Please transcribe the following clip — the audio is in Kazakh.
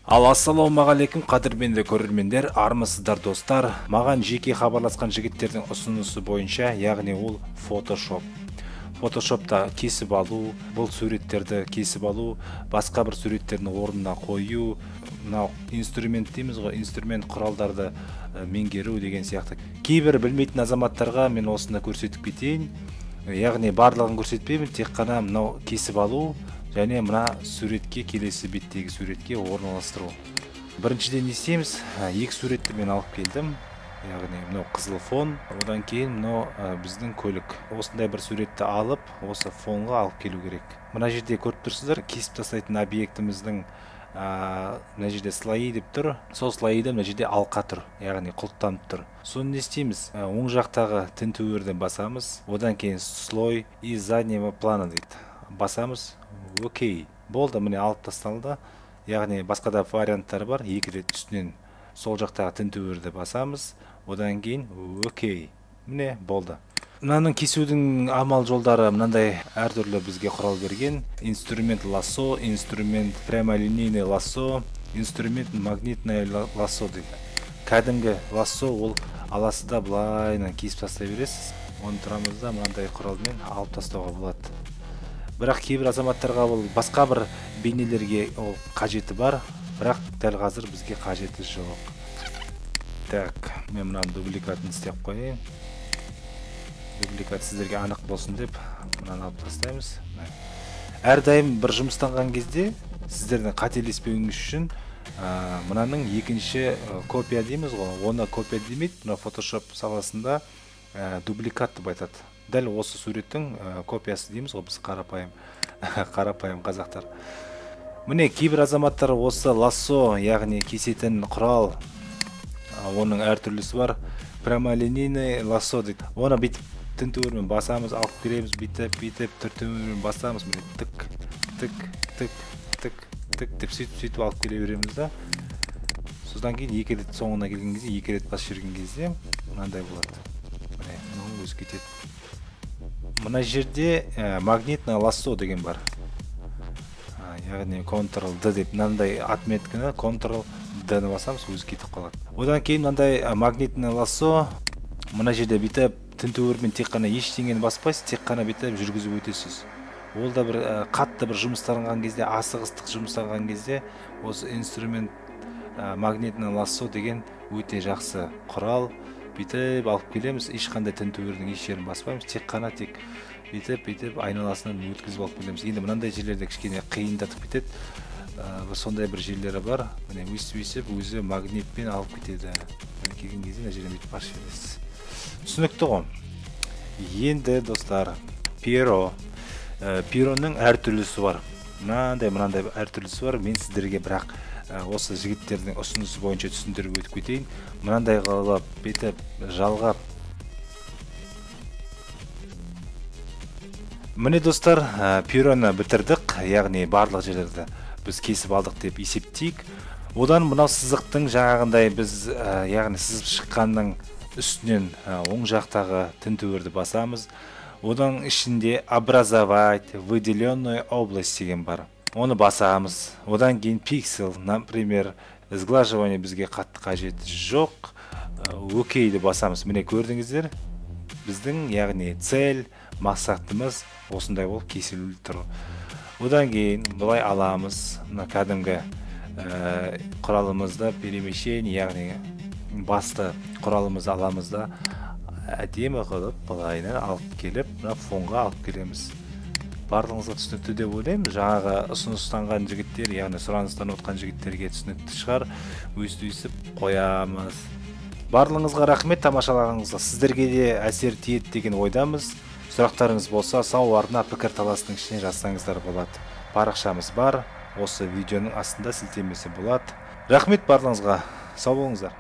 Ал ассалаумағалейкум, қадірменді көрермендер, армысыздар достар. Маған жеке хабарласқан жігіттердің ұсынысы бойынша, яғни ол Photoshop. Photoshop'та кесіп алу, бұл суреттерді кесіп алу, басқа бір суреттердің орнына қою, мынау инструмент дейміз ғой, инструмент құралдарды меңгеру деген сияқты. Кейбір білмейтін азаматтарға мен осыны көрсетіп кетейін. Яғни барлығын көрсетпеймін, тек қана мынау кесіп алу және мына суретке, келесі беттегі суретке орналастыру. Біріншіден не істейміз? Екі суретті мен алып келдім. Яғни мынау қызыл фон, одан кейін мынау біздің көлік. Осындай бір суретті алып, осы фонға алып келу керек. Мына жерде көріп тұрсыздар, кесіп тастайтын объектіміздің мына жерде слои деп тұр. Сол слоида мына жерде алқа тұр, яғни құлыптанып тұр. Соны не істейміз? Оң жақтағы тінтуірді басамыз. Одан кейін слой из заднего плана дейді. Басамыз. Окей. Болды, міне алып тасталды. Яғни басқа да варианттар бар. Екі рет үстінен сол жақтағы тінтуірді басамыз. Одан кейін окей. Міне болды. Мынаның кесудің амал жолдары мынандай әртүрлі бізге құрал берген. Инструмент лассо, инструмент прямолинейный лассо, инструмент магнитное лассо дейді. Кәдімгі лассо ол аласыз да былайынан кесіп тастай бересіз. Оны тұрамыз да мынандай құралмен алып тастауға болады. Бірақ кейбір азаматтарға ол басқа бір бейнелерге ол қажеті бар, бірақ дәл қазір бізге қажеті жоқ. Так, мен мынаның дубликатын істеп қояйын. Дубликат сіздерге анық болсын деп мынаны алып тастаймыз. Әрдайым бір жұмыстанған кезде сіздердің қателеспеуіңіз үшін мынаның екінші копия дейміз ғой, оны копия демейді, мына Photoshop саласында дубликат деп айтады. Дәл осы суреттің копиясы дейміз ғой біз қарапайым, қарапайым қазақтар. Міне кейбір азаматтар осы лассо, яғни кесетін құрал, оның әртүрлісі бар. Прямолинейный лассо дейді. Оны бүйтіп тінтуірмен басамыз, алып келеміз, бүйтіп, бүйтіп, түртуірмен басамыз, міне тік, тік, тік, тік, тік деп сөйтіп алып келе береміз да. Содан кейін екі рет соңына келген кезде, екі рет басып жіберген кезде мынандай болады. Міне, мынаның өзі кетеді. Мына жерде магнитное лассо деген бар. Яғни Ctrl D деп мынандай отметканы Ctrl D-ні басамыз, өзі кетіп қалады. Одан кейін мынандай магнитное лассо, мына жерде бүйтіп тінтуірмен тек қана ештеңені баспайсыз, тек қана бүйтіп жүргізіп өтесіз. Ол да бір қатты бір жұмыстанған кезде, асығыстық жұмыстанған кезде осы инструмент магнитное лассо деген өте жақсы құрал. Бүйтіп алып келеміз, ешқандай тінтуірдің еш жерін баспаймыз, тек қана тек бүйтіп бүйтіп айналасынан өткізіп алып келеміз. Енді мынандай жерлерде кішкене қиындатып кетеді. Сондай бір жерлері бар. Міне өйстіп өйстіп өзі магнитпен алып кетеді. Міне келген кезде мына жерден бүйтіп басып жібересіз. Түсінікті ғой. Енді достар, перо. Пероның әртүрлісі бар. Мынандай мынандай әртүрлісі бар. Мен сіздерге бірақ осы жігіттердің ұсынысы бойынша түсіндіріп өтіп кетейін. Мынандай қылып бүйтіп жалғап. Міне достар, пероны бітірдік, яғни барлық жерлерді біз кесіп алдық деп есептейік. Одан мынау сызықтың жаңағындай біз, яғни сызып шыққанның үстінен оң жақтағы тінтуірді басамыз. Одан ішінде образовать выделенную область деген бар. Оны басамыз. Одан кейін пиксел, например, сглаживание бізге қатты қажеті жоқ. Окейді басамыз. Міне көрдіңіздер, біздің, яғни цель, мақсатымыз осындай болып кесілулі тұр. Одан кейін былай аламыз, мына кәдімгі құралымызды перемещение, яғни басты құралымызды аламыз да әдемі қылып былайынан алып келіп, мына фонға алып келеміз. Барлығыңызға түсінікті деп ойлаймын. Жаңағы ұсыныстанған жігіттер, яғни сұраныстанып отқан жігіттерге түсінікті шығар. Өйстіп қоямыз. Барлығыңызға рахмет тамашалағаныңызға. Сіздерге де әсер тиеді деген ойдамыз. Сұрақтарыңыз болса, сау арна пікір таласының ішіне жазсаңыздар болады. Парақшамыз бар. Осы видеоның астында сілтемесі болады. Рахмет барлығыңызға. Сау болыңыздар.